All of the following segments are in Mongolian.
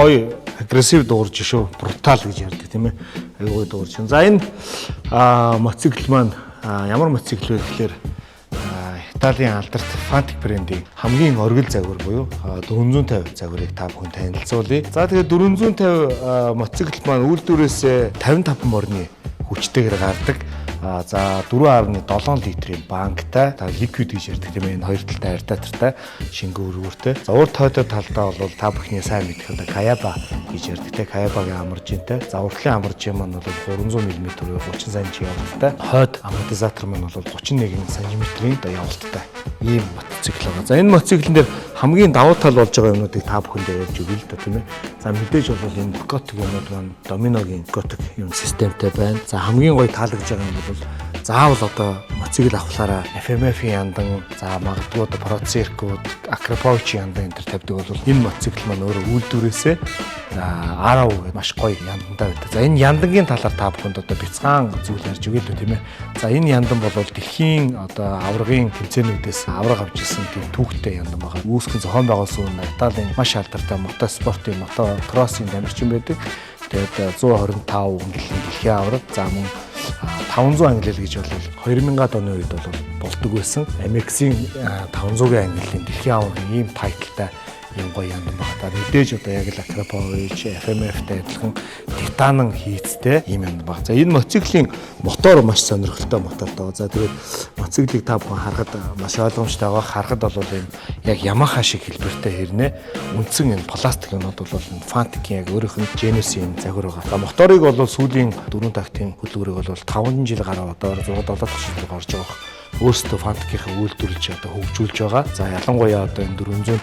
Гоё aggressive дуугарч шүү. Brutal гэж ярьдаг, тийм ээ. Аюу гоё дуугарч. За, энэ мотоцикл маань ямар мотоцикл вэ гэхээр Италийн алдарт Fantic брендийн хамгийн оргил загвар буюу 450 загварыг та бүхэн танилцуулъя. За, тэгээд 450 мотоцикл маань үйлдвэрээс 55 морины хүчтэйгээр гардаг. За, 4.7 литрийн банктай, та liquid гэж ярьдаг, тийм ээ, энэ хоёр талтай радиатортай, шингэн өргүүртэй. За, урд хойдоо талдаа бол та бүхний сайн мэдэх одоо Kayaba гэж ярьдаг те, Kayaba-гийн амаржинтай. За, уртлын амаржин маань бол 300 мм буюу 30 см явалттай. Хойд амортизатор маань бол 31 см-ийн одоо явалттай. Ийм мотоцикл байгаа. За, энэ мотоциклэн дээр хамгийн давуу тал болж байгаа юмнуудыг та бүхэндээ ярьж өгье л да, тийм ээ. За, мэдээж бол энэ Ducati юмнууд маань Domino-гийн Ducati юм системтэй байна. За, хамгийн гоё таалагдж байгаа юм бол заавал одоо мотоцикл авахлаараа FMF-ийн яндан, за, магадгүй одоо Pro Circuit, Akrapovic яндан энэ төр тавьдаг бол энэ мотоцикл маань өөрөө үйлдвэрээсээ Arrow гэдэг маш гоё яндантай байдаг. За, энэ яндангийн талаар та бүхэнд одоо бяцхан зүйл ярьж өгье л үү, тийм ээ. За, энэ яндан бол дэлхийн одоо аваргын тэмцээнүүдээс аварга авч ирсэн тийм түүхтэй яндан байгаа. Үүсгэн зохион байгуулсан үн Италийн маш алдартай мотоспортын, мотокроссын тамирчин байдаг. Тэгээд 125 ангиллын дэлхийн аварга, за, мөн 500 ангилал гэж бол 2000-ад оны үед бол болдог байсан. MX-ийн 500-ийн ангиллын дэлхийн аваргын ийм title тай ийм гоё яндан байгаа. Та мэдээж одоо яг л Akrapovic, FMF-тэй адилхан титанан хийцтэй ийм яндан байгаа. За, энэ мотоциклийн мотор маш сонирхолтой мотортой. За, тэгээд мотоциклийг та бүхэн харахад маш ойлгомжтой байгаа. Харахад бол ийм яг Yamaha шиг хэлбэртэй хэрнээ үндсэн энэ пластик юмнууд бол энэ Fantic-ийн яг өөрийнх нь Genus-ийн загвар байгаа. За, моторыг бол сүүлийн 4 тактын хөдөлгүүрийг бол 5 жил гаруй, одоо 6 7 дахь жил орж байгаа, өөрсдөө Fantic-ийн үйлдвэрлэж одоо хөгжүүлж байгаа. За, ялангуяа одоо энэ 450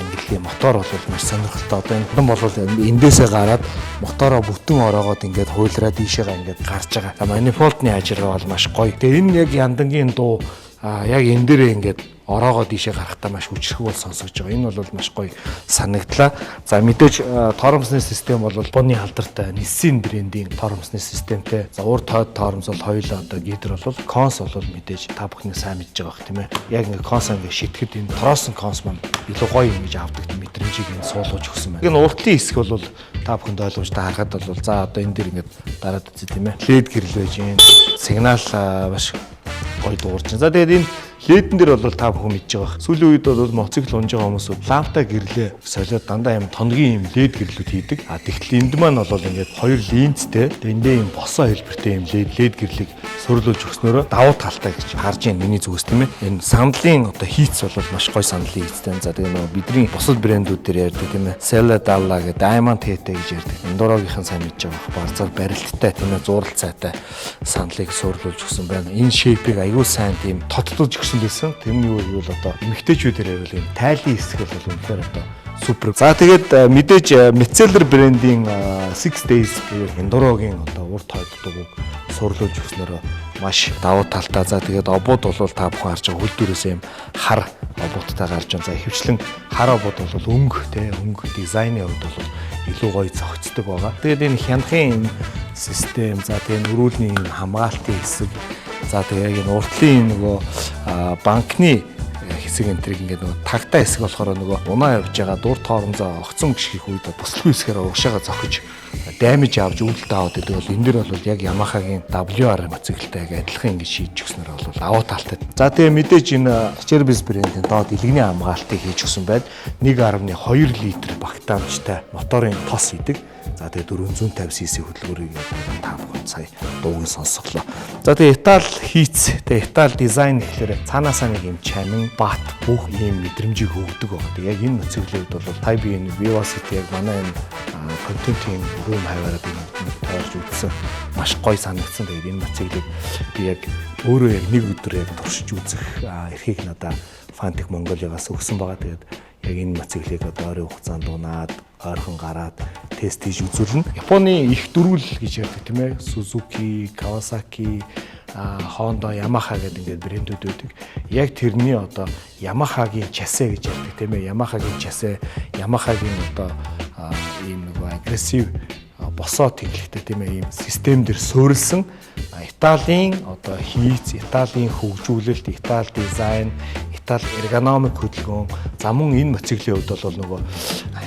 ангиллын мотор бол маш сонирхолтой. Одоо энэ бол эндээсээ гараад мотороо бүтэн ороогоод ингээд хуйлраа дийшээгээ ингээд гарч байгаа. За, manifold-ны ажиллагаа бол маш гоё. Тэгээ энэ яг яндангийн дуу яг энэ дээрээ ингээд ороогоо дийшээ гарахтаа маш хүчрхэг бол сонсогдож байгаа. Энэ бол маш гоё санагдлаа. За, мэдээж торомсны систем бол Японы алдартай Nissin брендийн торомсны системтэй. За, урд хойд торомс бол хоёулаа одоо гидер бол конс бол мэдээж та бүхний сайн мэдж байгаа бах, тийм ээ. Яг ингээ конс ингээ шитгэд энэ торосон конс маань илүү гоё ингэж авдаг мэдрэмжийг энэ суулгаж өгсөн байна. Энэ уртлын хэсэг бол та бүхэнд ойлгомжтой харахад бол, за, одоо энэ дэр ингээд дараад үзье, тийм ээ. LED гэрэл байж гин. Сигнал маш гоё дуугарч. За, тэгээд энэ LED-эн дээр бол та бүхэн мэдж байгаа. Сүүлийн үед бол мотоцикл унж байгаа хүмүүсүүд лампта гэрлээ солиод дандаа юм тоногийн юм LED гэрлүүд хийдэг. А тэгтэл энд маань бол ингээд хоёр линзтэй, эндээ юм босоо хэлбэртэй юм LED гэрлийг суйрлуулж өгснөөрөө давуу талтай гэж харж байна миний зүгээс, тийм ээ. Энэ сандлын одоо хийц бол маш гоё сандлын хийцтэй. За, тэгээ нөгөө бидний бусад брэндүүд дээр ярьдаг, тийм ээ. Sella Dalla гэдэг Diamond Head гэж ярьдаг. Enduro-гийнхан сайн мэдж байгаа барзаар барилттай, тийм ээ, зурал цайтай сандлыг суйрлуулж өгсөн байна. Энэ shape-ийг аюул сайн тийм тодтолж өгсөн байсан. Тэрний юу гэвэл одоо эмэгтэйчүүдээр ярил юм тайлын хэсэг бол үнэхээр одоо супер. За, тэгээд мэдээж Metzeler брендийн 6 Days буюу Enduro-гийн одоо урд хойд дугуйг суйрлуулж өгснөөрөө маш давуу талтай. За, тэгээд обууд бол та бүхэн харж байгаа хөлдөрөөс юм хар обуудтай гарч байна. За, ихэвчлэн хар обууд бол өнгө те, өнгө дизайны хувьд бол илүү гоё зохицдог байгаа. Тэгээд энэ хянахын энэ систем, за, тэгээд өрүүлний энэ хамгаалтын хэсэг, за, тэгээд яг энэ уртлын нөгөө банкны хэсэг энэ тэрийг ингээд нөгөө тагтаа хэсэг болохоор нөгөө унаа явж байгаа дур тоормзоо огцон гიშгэх үед буслгүй хэсгээр урагшаага зохиж damage авч үүдэлтэй аваад гэдэг бол энэ дэр бол яг Yamaha-гийн WR мотоциклтэй яг адилхан ингэж шийдэж өгснөр бол давуу талтай. За, тэгээ мэдээж энэ Acerbis брендийн доод илгэний хамгаалтыг хийж өгсөн байд. 1.2 литр багтаамжтай моторын тос идэг. За, тэгээ 450 cc хөдөлгүүрийг та бүхэн сая дууг нь сонсголоо. За, тэгээ Итали хийц, тэгээ Итали дизайн гэхлээр цаанаасаа нэг юм чамин, бат бүх ийм мэдрэмжийг өгдөг байгаа. Тэгээ яг энэ мотоциклийн хувьд бол та би энэ Viva City яг манай энэ контентын room хаваараа би нэг тойрж үзсэн. Маш гоё санагдсан. Тэгээд энэ мотоциклийг би яг өөрөө яг нэг өдөр яг туршиж үзэх эрхийг надаа Fantic Mongolia-гаас өгсөн байгаа. Тэгээд яг энэ мотоциклийг одоо ойрын хугацаанд унаад, ойрхон гараад тест хийж үзүүлнэ. Японы их дөрвөл гэж ярьдаг, тийм ээ. Suzuki, Kawasaki, Honda, Yamaha гэдэг ингээд брэндүүд байдаг. Яг тэрний одоо Yamaha-гийн шассе гэж ярьдаг, тийм ээ. Yamaha-гийн шассе, Yamaha-гийн одоо ийм нөгөө aggressive босоо тэглэхтэй, тийм ээ, ийм систем дээр суурилсан Италийн одоо хийц, Италийн хөгжүүлэлт, Итали дизайн, Итали эргономик хөдөлгөөн. За, мөн энэ мотоциклийн хувьд бол нөгөө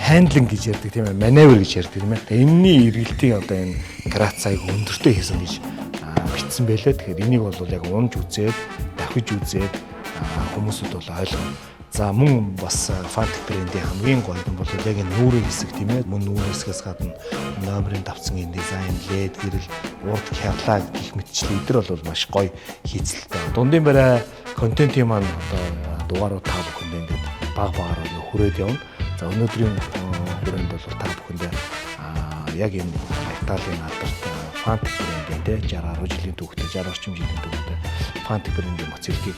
Handling гэж ярьдаг, тийм ээ, маневр гэж ярьдаг, тийм ээ. Энэний эргэлтийг одоо энэ Grazia ыг өндөртэй хийсэн гэж бичсэн байлээ. Тэгэхээр энийг бол яг унж үзээд, давхиж үзээд хүмүүсүүд бол ойлгоно. За, мөн бас Fantic брендийн хамгийн гоё нь бол яг энэ нүүрийн хэсэг, тийм ээ. Мөн нүүрийн хэсгээс гадна номерын давцсан энэ дизайн, LED гэрэл, урд хялаа гэх мэтчлэн эдэр бол маш гоё хийцэлтэй. Дундын барай контентын маань одоо дугаарууд та бүхэндээ ингээд баг багаар хүрээд явна. За, өнөөдрийн хүрээнд бол та бүхэндээ яг энэ Италийн алдарт Fantic брендийн те 60 гаруй жилийн түүхтэй, 60 орчим жилийн түүхтэй Fantic брендийн моциклийг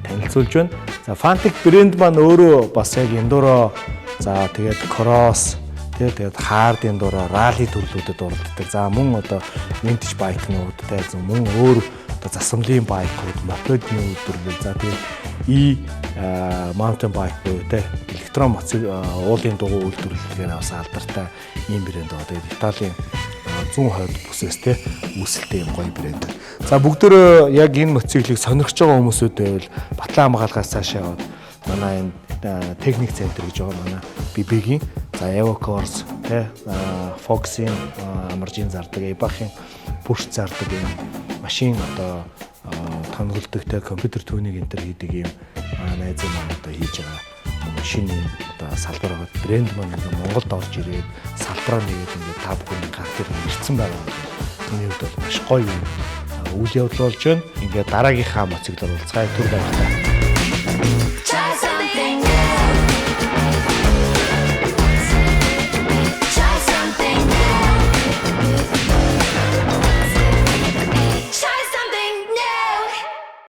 танилцуулж байна. За, Fantic брэнд маань өөрөө бас яг enduro, за тэгээд cross тий, тэгээд hard enduro, rally төрлүүдэд оролддог. За, мөн одоо vintage bike нуудтай, мөн өөр одоо засамлын bike ууд, мопедны үйлдвэрлэл, за тэгээд e mountain bike буюу те электрон моцик уулын дугуй үйлдвэрлэлээр бас алдартай ийм брэнд байгаа. Тэгээд Италийн зүүн хойд бүсээс те үүсэлтэй юм гоё брэнд. За, бүгдөө яг энэ моциклийг сонирхож байгаа хүмүүсүүд байвал Батлан хамгаалгаас цаашаа яваад манай энэ техник центр гэж байгаа манай BB-гийн, за, Evo Cars те, Fox-ийн амаржийн зардаг, Eibach-ийн бүрч зардаг юм машин одоо тонголдог те, компьютер tuning энэ төр хийдэг юм найз маань одоо хийж байгаа шинэ юм одоо салбар байгаа. Брэнд маань ингээ Монголд орж ирээд салбараа нэгээд ингээ та бүхэн гар дээр ирсэн байгаа. Миний хувьд бол маш гоё юм үйл явдал болж байна. Ингээ дараагийнхаа моциклоор уулзъя. Түр баяртай.